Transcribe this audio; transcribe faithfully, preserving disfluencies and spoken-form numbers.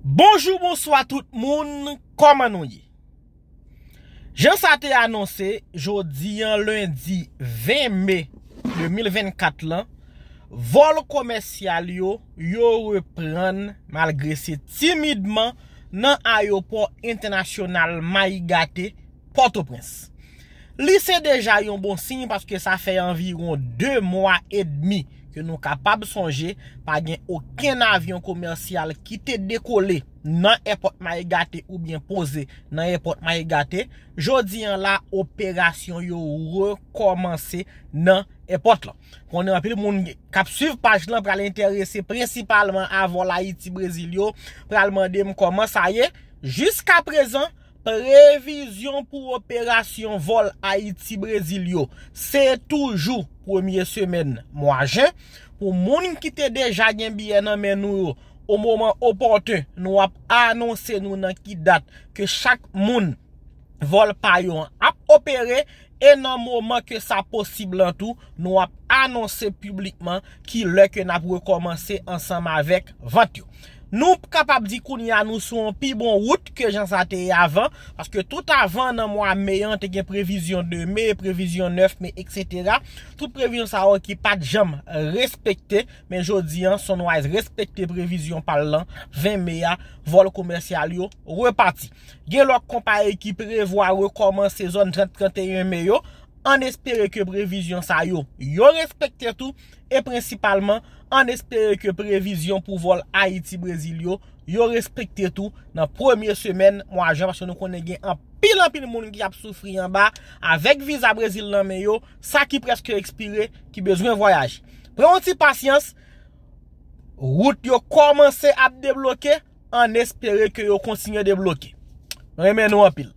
Bonjou, bonswa tout moun, kòman nou ye? Jan sa te anonse, jodi an lendi ven me de mil vennkat lan, vòl komèsyal yo, yo reprann malgre se timidman nan ayewopò entènasyonal Mayi Gate, Pòtoprens. Li se deja yon bon siy paske sa fè anviwon de mwa edmi ke nou kapab sonje pa gen okenn avyon komèsyal ki te dekole nan èpòt Mayi Gate oubyen poze nan èpòt Mayi Gate. Jodi an la, operasyon yo rekòmanse nan èpòt lan. Konnen anpil moun k ap swiv paj lan pral enterese prensipalman a vòl Ayiti Brezil yo, pral mande m kòman sa ye. Jiskaprezan, previzyon pou operasyon vòl Ayiti Brezil yo, se toujou premye semèn mwa jen. Pou moun ki te deja gen biyè nan men nou yo, o moman opòten, nou ap anonse nou nan ki dat ke chak moun vòl pa yo an ap opere, e nan moman ke sa posib lan tou, nou ap anonse piblikman ki lè ke n ap rekòmanse ansanm avèk vant yo. Nou kapab di kounye a nou sou yon pi bon wout ke jan sa te ye avan, paske tout avan nan mwa me an, te gen previzyon de me, previzyon nèf me, etsetera. Tout previzyon sa yo ki pa t janm respekte, men jodi an, Sunrise respekte previzyon pa l lan, ven me a, vòl komèsyal yo repati. Gen lòt konpayi ki prevwa rekòmanse zòn trant, tranteyen me yo. Ann espere ke previzyon sa yo, yo respekte tou, e prensipalman, ann espere ke previzyon pou vòl Ayiti Brezil yo, yo respekte tou nan premye semèn mwa jen, paske nou konnen gen anpil, anpil moun ki ap soufri anba avèk viza Brezil nan men yo, sa ki prèske ekspire, ki bezwen vwayaje. Pran yon ti pasyans, wout yo kòmanse ap debloke, ann espere ke yo kontinye debloke. Renmen nou anpil.